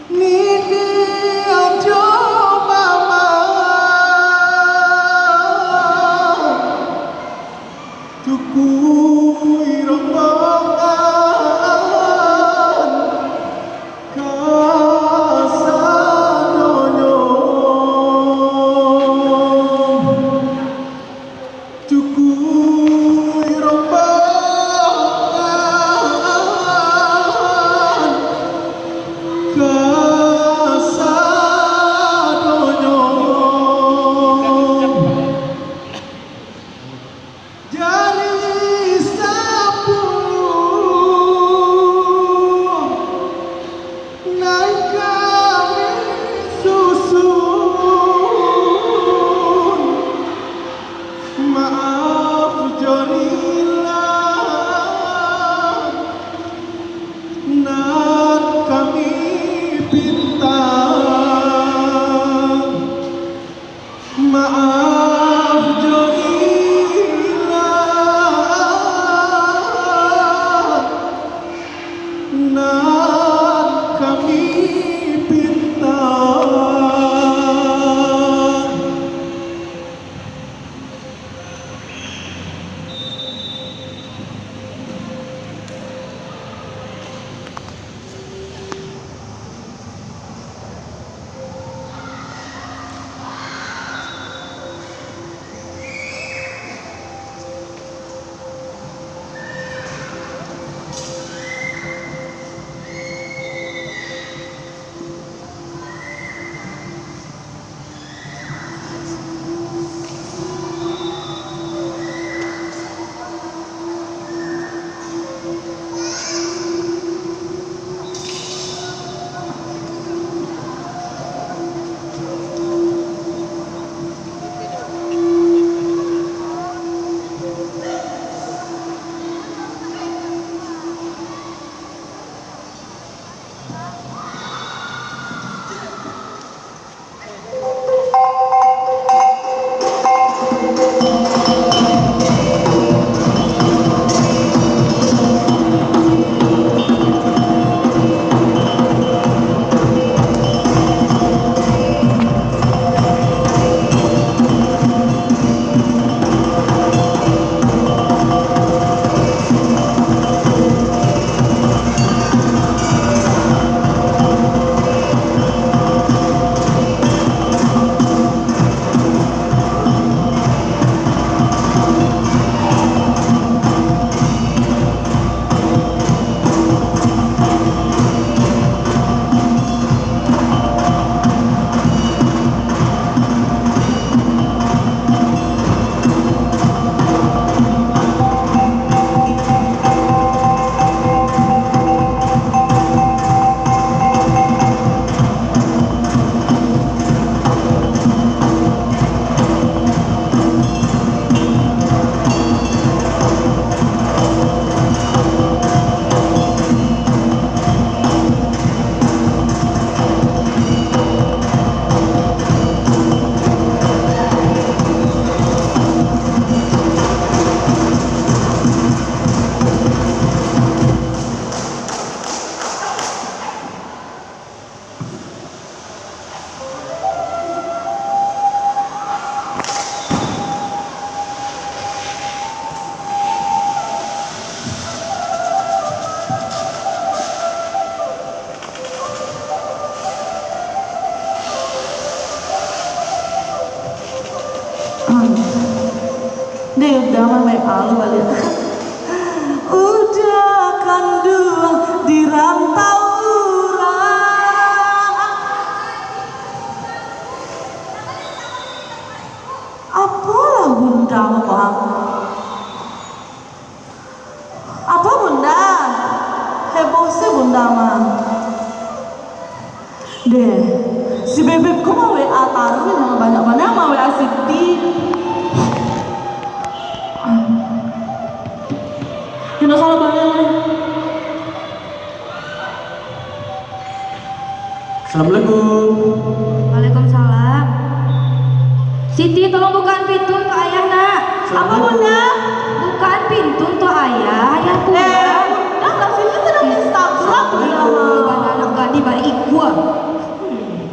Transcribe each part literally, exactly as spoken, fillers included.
Nini ajo mama, tukui rombongan kasadonyo. Tukui rombongan kasadonyo. Jari sapu nan kami susun. Maaf jarilah nan kami pinta. Maaf jarilah nan kami pinta. Deh, udah mah, baik malu baliak. Udah kanduang di rantau urang. Apolah bunda ko, ha? Apo bunda? Heboh se bunda mah. Deh, si Bebeb ko ma-W A taruih, banyak-banyak ma-W A Siti. Kena salah baliak. Assalamualaikum. Waalaikumsalam. Siti, tolong bukaan pintu untuk ayah, nak. Apa, Bunda? Bukaan pintu untuk ayah, ayah pulang. Eh, Bunda, lah, Siti sedang Instagram, Bunda. Assalamualaikum. Anak Di bari ikua. Hmm.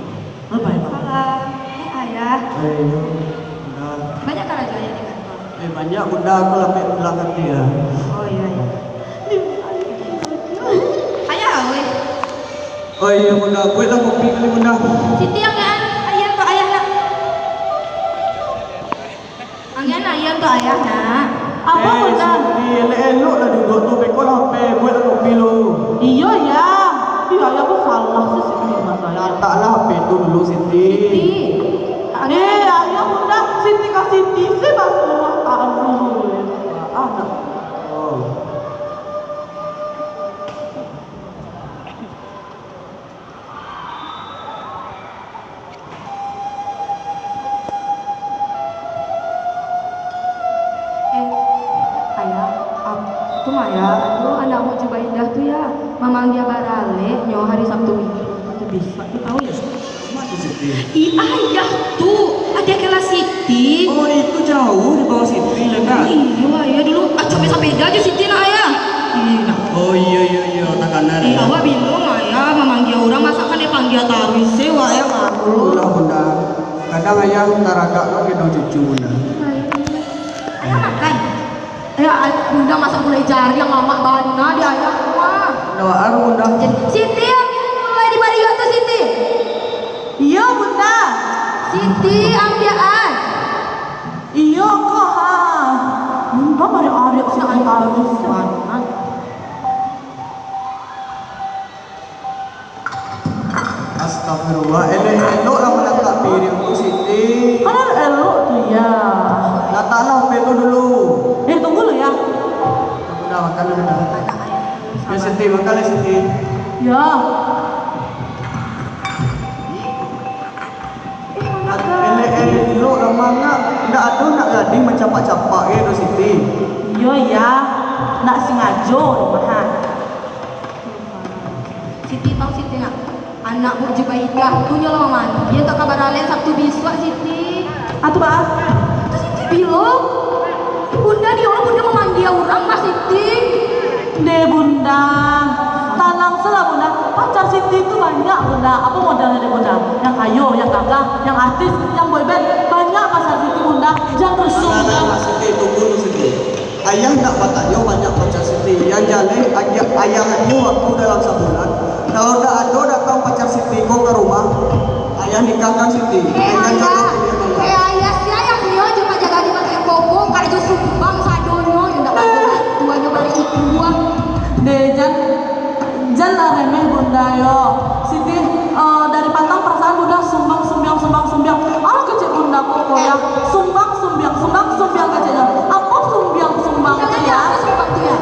Waalaikumsalam. Eh, Ayah. Eh, Bunda. Banyak karajo Ayah di kantor? Eh, banyak, Bunda. Aku lapeh pulang tadi lah. Oh, iyo, iyo. Ayah, weh. Oh, iyo, Bunda. Bueklah kopi kali, Bunda. Siti, ambiak an Ayah untuak Ayah, nak. Ambiak an Ayah untuak Ayah, nak. Apo, Bunda? Eh, Siti, elok-eloklah duduak tu, bekolah ampia, bueklah kopi lu. Iyo, Yah. Iyo, Ayah ko salah se, Siti, mah Ayah. Lataklah ampia tu dulu, Siti. Siti. Eh, Ayah, Bunda, Siti ka Siti, se basuah. Aduh, anak. Oh. Eh, Ayah, ap-, tu mah, Ayah, anu, anak Buk Jubaidah tu, Yah, mamanggia baralek nyo hari Sabtu Minggu, Sabtu bisuak tu, tahu, Yah? Mak tu Siti. Ih, Ayah tu, adiak kelas Siti. Oh, itu jauh di bawah Siti, lah, Kak? Iyo, Ayah, dulu acok main sapeda jo Siti, nak, Ayah. Ih, nak. Oh, iyo, iyo, iyo, takana. Eh, awak bingung, Ayah, mamanggia urang, masakan dipanggia taruih se, wak, Ayah, malu. Itulah, Bunda. Kadang Ayah taragak lo keno cucu, Bunda. Ayah makan. Eh, ay-, Bunda masak gulai jariang, lamak bana di Ayah tu, ah. Ndak aru, Bunda. Jadi, Siti, ambiak an gulai di bariak tu, Siti. Iyo, Bunda. Siti, ambiak an. Iyo, Kak, ha. Bunda bariak-ariak sangat halus, sangat. Astagfirullah, elok-elok lah manatak piriang tu, Siti. Kan elok tu, Yah. Lataklah ampia tu dulu. Eh, tunggu lu, Yah. Udah, makan dulu, dah. Ya, Siti, makan lah, Siti. Ya. Elok-elok lah mangak. Ndak ado nak gadih mancapak-capak ge tu, Siti. Iyo, Yah. Ndak sangajo, mah. Siti tahu Siti nak, anak Buk Jubaidah tu nyo lah mamanggia untuak ka baralek Sabtu bisuak, Siti. Ah, tu baa? Tu Siti bilang, Bunda, di urang Bunda mamanggia urang mah, Siti. Deh, Bunda, tanang se lah, Bunda. Pacar Siti tu banyak, Bunda. Apo modelnyo dek Bunda? Yang kayo, yang gagah, yang artis, yang boyband. Banyak pacar Siti, Bunda. Jan rusuah. Nah, nah, nah, Siti, tunggu dulu, Siti. Ayah ndak batanyo banyak pacar Siti. Yang jaleh, ayah, ayah ado waktu dalam sabulan. Kalau ndak ado datang pacar Siti ko ka rumah, ayah nikahkan Siti. Eh, dengan ayah. Jodoh pilihan ayah. Eh, ayah, sia yang nio jo pajaga di pakai koko, karajo sumbang sadonyo, ndak ado tuanyo bari ikua. Deh, jan. Janlah remeh, Bunda, yo. Siti, eh, dari patang perasaan Bunda sumbang, sumbiang, sumbang, sumbiang. Alah kecek Bunda kok, yo. Sumbang, sumbiang, sumbang, sumbiang keceknyo. Apo sumbiang, sumbang tu, yo? Apo sumbang tu, yo?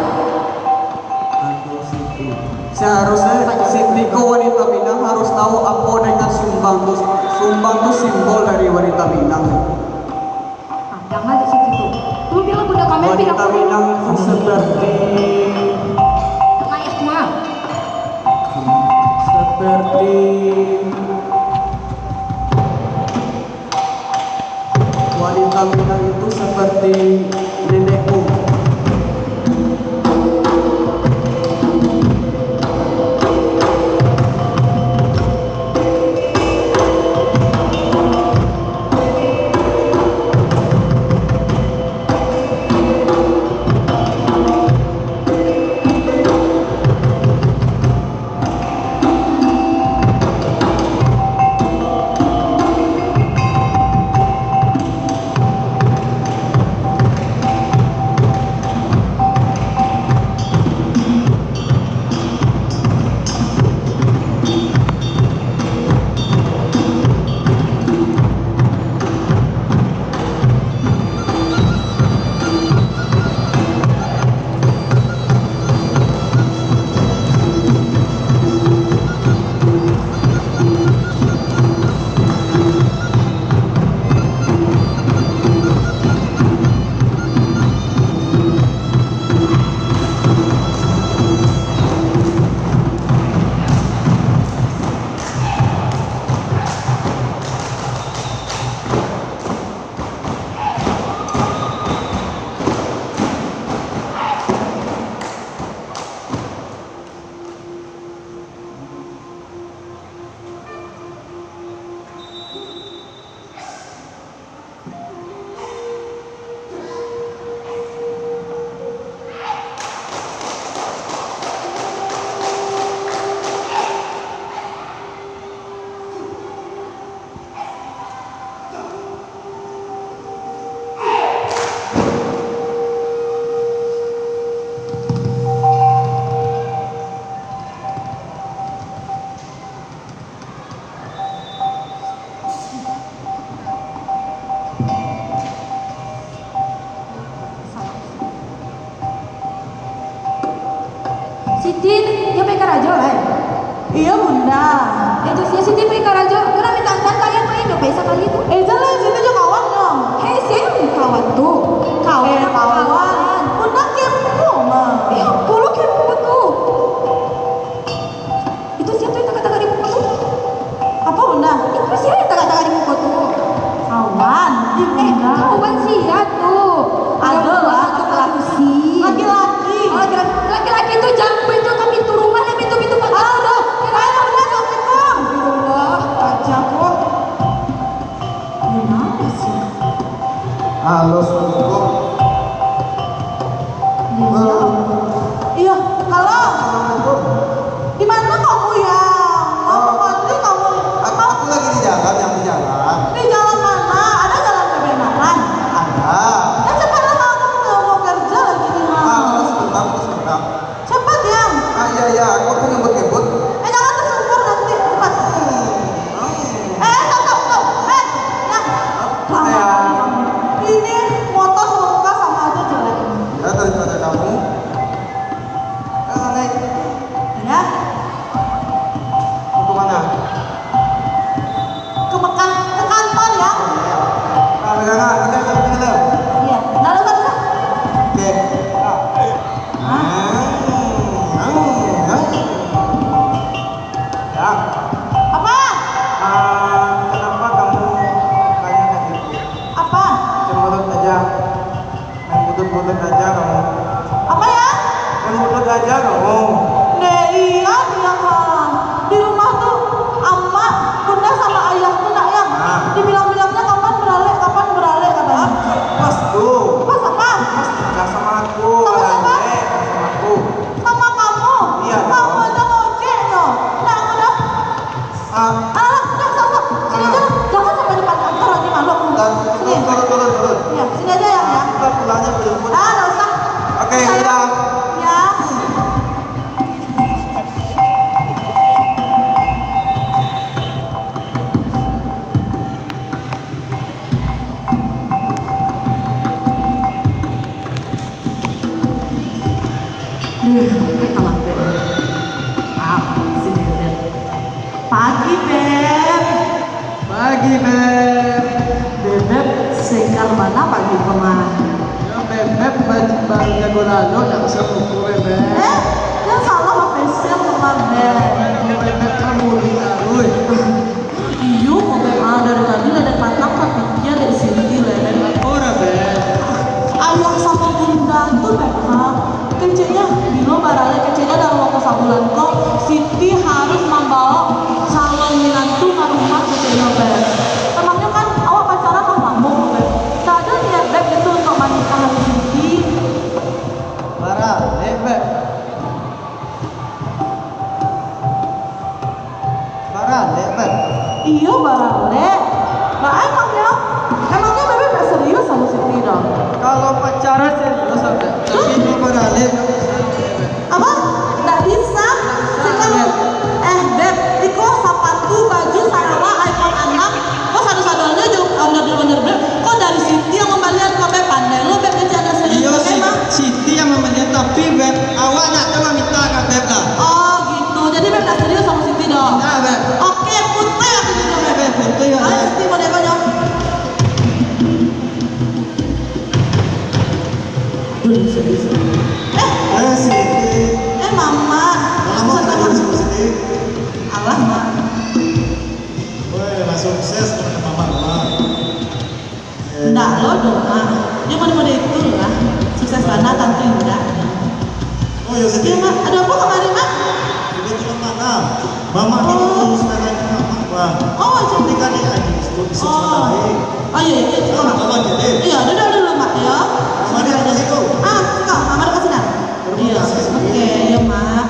Aduh, Siti. Seharusnya Siti ko wanita Minang harus tahu apo dengan sumbang tu. Sumbang tu simbol dari wanita Minang. Nah, danga di situ tu. Tu bilang budak kami pindah. Wanita Minang itu seperti, seperti, wanita Minang itu seperti nenekku. Buntut aja kamu. Apa ya? Buntut aja kamu. Deh, iya, iya, ha. Di rumah tu, amak, bunda sama ayah tu nak ya. Ah. Dibilang-bilangnya kapan beralek, kapan beralek katanya. Ah, pas tu. Pas apa? Pas nikah sama aku. Sama siapa? Beralek sama aku. Sama kamu? Iya, kamu dong. Aja ngojek nyo. Nak aku dah. Ah. Alah, dah, stop, stop. Sini aja lah. Jangan sampai depan kantor lagi, malu aku. Sini. Turun, turun, turun. Iya, sini aja ya, ya. Kita pulangnya berjemput. Ah, nggak usah. Oke, dadah. Ya. Duh, kalah, Beb. Ah, sini, Beb. Pagi, Beb. Pagi, Beb. Beb, Beb, segar bana pagi ko mah. Yo, Beb, Beb, ba-, baru jago lalu, ndak usah pukul, Beb. Eh, yang salah mah facial ko mah, Beb. Beb, Beb, kan mulih taruih. Iyo, kok Beb, ah, dari tadi lah dek patang tapikia dek Siti lah, Beb. Ora, Beb. Ayah samo bunda tu, Beb, ah, keceknyo bilo baralek, keceknyo dalam waktu sabulan ko, Siti harus mambaok calon minantu ka rumah keceknyo, Beb. Emangnyo kan awak pacaran lah lamo ko, Beb. Ndak ado niat Beb gitu untuak manikahan Siti. Baralek, Beb. Baralek, Beb? Iyo, baralek. Baa emangnyo? Emangnyo Beb ndak serius samo Siti doh? Kalau pacaran serius, Beb. Tapi kalau baralek, ndak bisa, Beb. Apa? Ndak bisa? Ndak bisa, Beb. Eh, Beb, iko sapatu, baju, sarawa, iPhone anam. Ko sado-sadonyo jo onderdil-onderdil, Beb. Ko dari Siti yang mambalian ko, Beb. Pandai lo, Beb, kecek anak serius. Iyo, Beb, Si-, mah. Siti yang mambalian, tapi, Beb, awak ndak tahu maminta ka Beb lah. Oh, gitu. Jadi, Beb, ndak serius samo Siti doh? Ndak, Beb. Oke, putuih aku dulu, Beb. Beb, putuih, Beb. Ayo, Siti, mau diapa, Jo? Duh, serius. Eh. Eh, Siti. Eh, Mama. Lamo ndak ketemu samo Siti? Alah, Mak. Woi, lah sukses dengan Mama, Mak. Ndak lo doh, Mak. Yo, model-model itu lah. Sukses bana tantu indak. Oh, yo, Siti. Iyo, Mak. Ado apo kamari, Mak? Kebetulan bana. Mamak ni Oh. urus tanah ni, Mamak, Bang. Oh, jadi Ini kan dia aja, di situ, di situ Oh. sana, eh. Oh, iyo, iyo, iyo, Mak. Abang jadi. Iyo, duduk dulu, Mak, yo. Mari, Mak, di situ. Ah, siko, Mak, mari ka siko. Terima Iyo. kasih, Siti. Oke, iyo, Mak.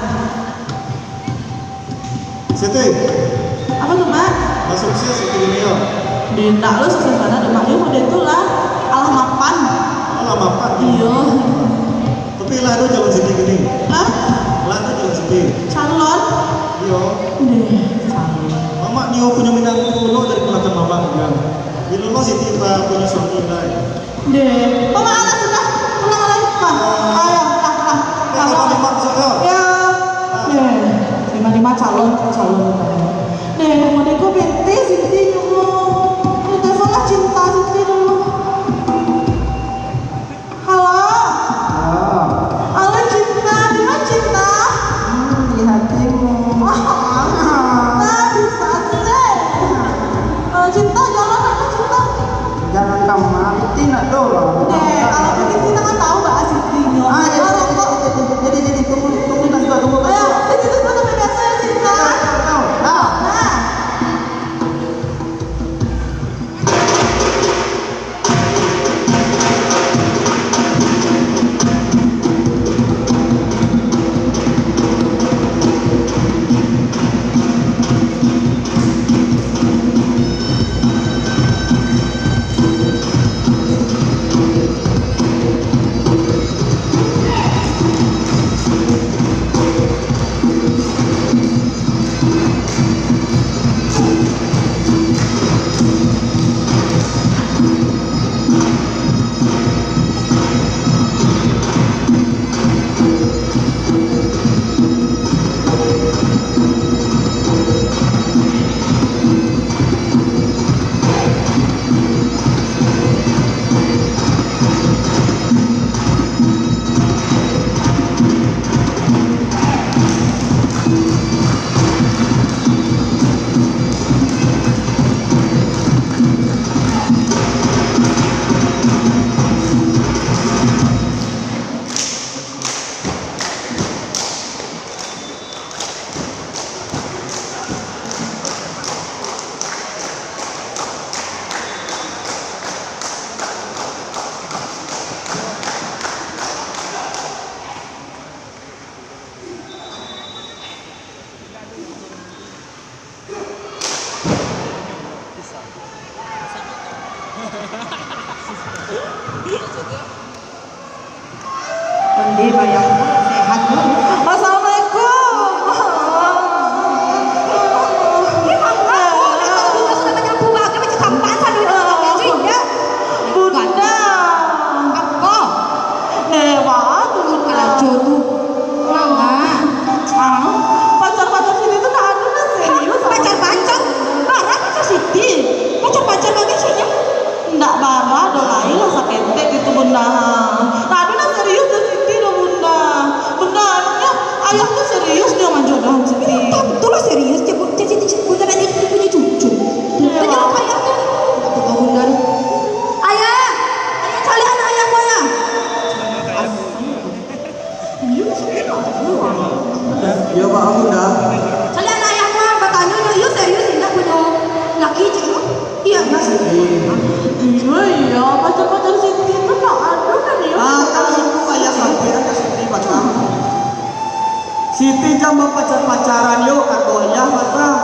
Siti. Apa tu, Mak? Lah sukses Siti ini, yo. Di, ndak lo sukses bana doh, Mak. Yo, model tu lah. Alah mapan. Alah mapan. Iyo. Tapi lah ado calon Siti kini. Hah? Lah ado calon Siti. Calon? Iyo. Deh, calon. Mamak nio punyo minantu lo dari belakang mamak, yo. Bilo lo Siti pa punyo suami lai. Deh, Mama, alah sudah, pulang lai. Wah, ayo, lah, lah. Eh, Mama. Mama, Mama, masuk, yo. Yo. Ah. Deh, lima-lima calon, calon. Deh, mau deko bete Siti dulu. Ini telepon lah Cinta Siti dulu. Halo. Halo. Halo, Cinta. Di mana, Cinta? Hmm, di hatimu. Wah, Cinta bisa sih, deh. Eh, Cinta, jalan apa, Cinta? Jalan ka ma, Siti nak tu lah. Eh, kalau begitu kita kan tahu bahas Siti, nyo. Ah, jadi, Kalau jadi, kok jadi, jadi, jadi, jadi, tunggu, tunggu, tunggu, tunggu, tunggu. Ayo, Siti, tunggu, sampai biasa ya, Cinta. Tahu, tahu, tahu. Dah. Onde, Bayang, sehat, Bu? Assalamualaikum. Ih, Mama, Bu, Datuk Bunda sudah manyapu bagai macam tampan sadonya, Mama, Cik, ya. Bunda. Apo? Dewa tu, Bunda. Karajo tu. Mama. Ah, pacar-pacar Siti tu ndak ado nan serius. Pacar-pacar? Bara pacar Siti? Pacar-pacar bagai, Cik, ya? Ndak bara doh, lai lah saketek gitu, Bunda. Tapi nan serius jo Siti doh, Bunda. Bunda, emangnya ayah tu serius nio manjodohan Siti? Tantu lah serius, cek, cek, cek, cek, Bunda nak jadi punyo cucu. Iyo. Jadi apa ayah tu? Ndak tahu, Bunda. Ayah! Ayah, caliak anak ayah ko, Ayah! Iyo, maaf, Bunda. Caliak anak ayah ko, batanyo nyo, iyo serius indak punyo laki, cek tu? Iyo. Iyo, iyo, pacar-pacar Siti tu ndak ado kan, iyo? Ah, kalau itu ayah sampai, ayah Siti patang. Siti jan bapacar-pacaran yo, kato ayah patang.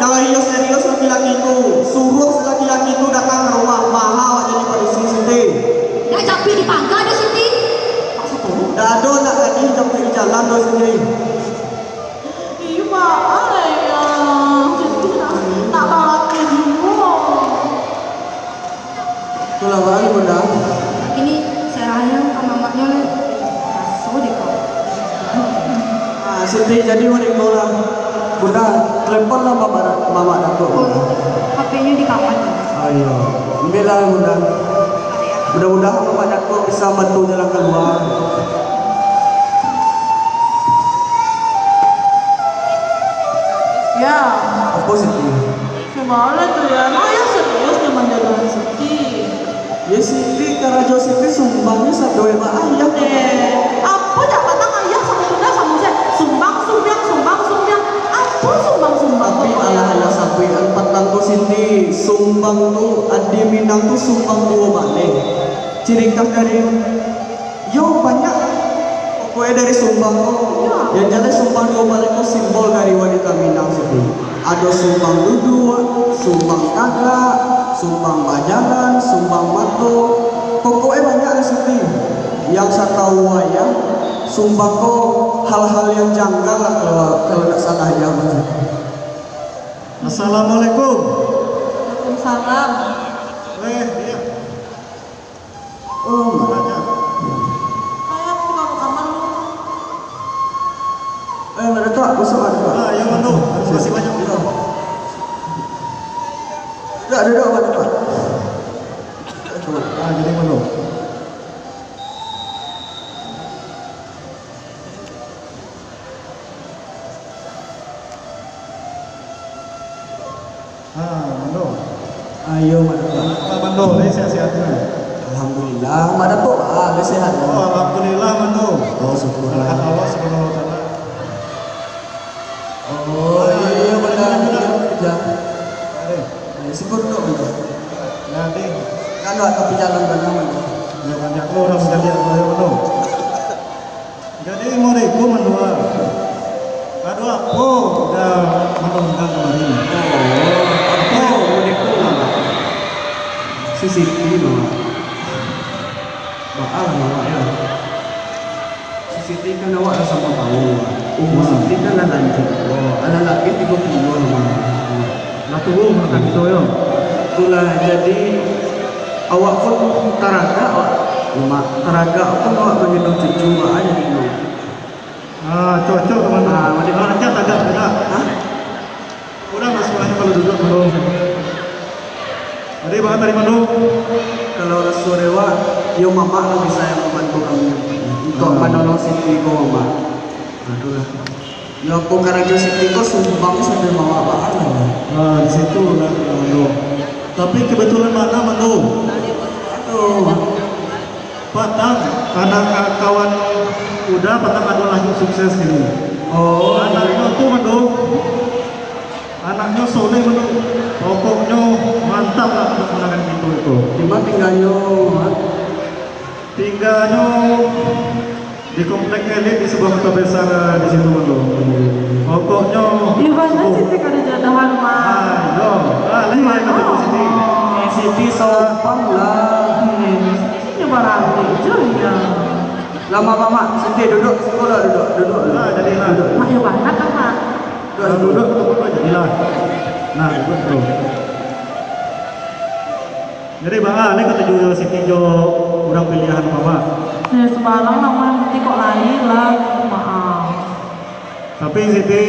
Kalau iyo serius laki-laki tu, suruah laki-laki tu datang ka rumah, maha awak jadi padusi Siti. Ndak capik di paga doh, Siti. Ndak ado nak gadih capik di jalan doh, Siti. Iyo, baa, Ayah. Siti nak, nak balaki juo. Itulah, baa, Bunda. Kini, sarahnyo ka mamaknyo lai. Raso dek kau. Ah, Siti, jadi mangko lah. Bunda, teleponlah mamak, mamak Datuak, Bunda. Oh, H P-nyo di kamar. Ah, iyo. Ambiaklah, Bunda. Mudah-mudahan mamak Datuak bisa mambantu jalan kalua. Ya. Apo, Siti? Baa tu, Yah? Emang Ayah serius nio manjodohan Siti? Yo, Siti, karajo Siti sumbang nyo sado jo ayah. Eh, apo jak patang ayah samo bunda samo se? Sumbang sumbiang, sumbang sumbiang. Apo sumbang-sumbang tu? Tapi alah, ayah sabuik patang tu, Siti, sumbang tu, di Minang tu sumbang duo baleh. Ciri khas dari Yo, banyak. Pokoknyo dari sumbang tu, yo, yang jaleh sumbang duo baleh tu simbol dari wanita Minang, Siti. Ado sumbang duduak, sumbang tagak, sumbang bajalan, sumbang mato. Pokoknyo banyak lah, Siti. Yang satau ayah, sumbang ko hal-hal yang janggal lah kalau, kalau ndak salah ayah. Assalamualaikum. Waalaikumsalam. Eh, iya. Oh, banyak. Ayah, aku ka kamar dulu. Eh, Mak Datuak, masuak, Mak Datuak. Ah, yo, Mandu. Terima kasih banyak, Mandu. Duduak, duduak, Mak Datuak. Ah, jadi, Mandu. Ha, Mandu. Ayo, Mak Datuak. Apo, Mandu? Lai sehat-sehat, kan? Alhamdulillah, Mak Datuak, ah, lai sehat, kan? Oh, alhamdulillah, Mandu. Oh, syukurlah. Berkat Allah Subhanahu wa Taala. Oh, iyo, iyo, Mandu. Iyo, iyo. Aduh. Eh, syukur tu, Mandu. Jadi. Kan, Datuak, tapi jalan banyak, Mandu. Yo, banyak lo urang sakali, Mandu. Jadi, muridku mandua. Ado apo dah mandundang kamari? Oh, apo muridku, Mak? Si Siti, Mak. Baa lah, Mak, yo. Si Siti kan awak lah samo tahu, Mak. Umua Siti kan lah lanjuik. Oh, alah labiah tigo puluah, Mak. Lah tuo makan kito, yo. Itulah, jadi, awak pun taragak, awak, Mak, taragak pun awak manggendong cucu, Mak, jadi, Mak. Ah, cocok, Mandu. Ah, Mandu. Ah, aja tagak, tagak. Hah? Urang lah suahnyo kalau duduak, Mandu. Jadi, baa tadi, Mandu? Kalau raso dewa, yo mamak lah bisa yang mambantu kami. Untuak manolong Siti ko, Mamak. Aduh lah. Yo, apo karajo Siti ko sumbang sambil mamak baa lah. Nah, di situ lah, Mandu. Tapi kebetulan bana, Mandu. Aduh. Patang, anak ka-, kawan Uda patang ado lah sukses kini. Oh. Anaknyo tu, Mandu. Anaknyo soleh, Mandu. Pokoknyo mantap lah anak-anak kito tu. Di ma tingganyo, Mak? Tingganyo di komplek elit di sebuah kota besar, eh, di situ, Mandu. Pokoknyo. Di ma Siti ka dijodohan, Mak? Ah, iyo. Siti. Eh, Siti sopan lah. Eh, Siti barani jo ya. Lama, Mak, Mak. Siti duduk, siko lah duduk, duduk. Nah, jadi lah. Duduk. Mak, ya banyak kan, Mak? Duduk, duduk, duduk, duduk, jadilah. Nah, duduk, bro. Jadi, Bang, ah, lai katuju Siti jo urang pilihan Mama? Eh, sembarang lah, Mak. Nanti kok lain lah, maaf. Tapi Siti,